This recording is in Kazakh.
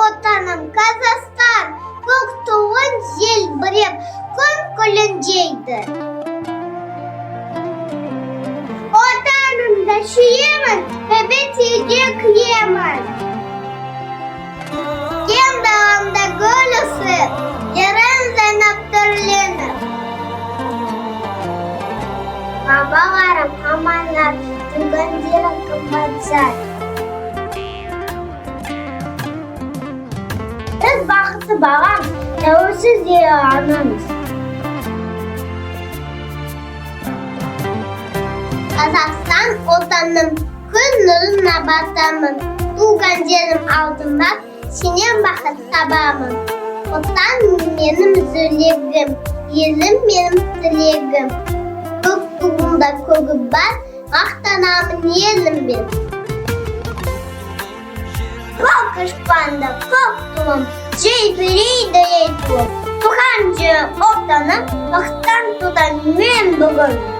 Отаным Қазақстан, көк туын желбіреп, күн күлімдейді. Отанымды сүйемін, бейбіт елде кіремін. Кең даламда гүл өсіп, ерін жайнап түрленіп. Бабаларым аманат, туған жерім қымбат зат. Біз бақытты балам, тәуелсіз ел анамыз. Қазақстан Отаным, күн нұрына батамын. Туған жерім алдымда, сенен бақыт табамын. Отан менің жүрегім, елім менің тілегім. Көк туымда көгі бар, мақтанамын еліммен. Көк аспанда көк туым, желбірейді ел туым. Туған жерім Отаным, мақтан тұтам мен бүгін.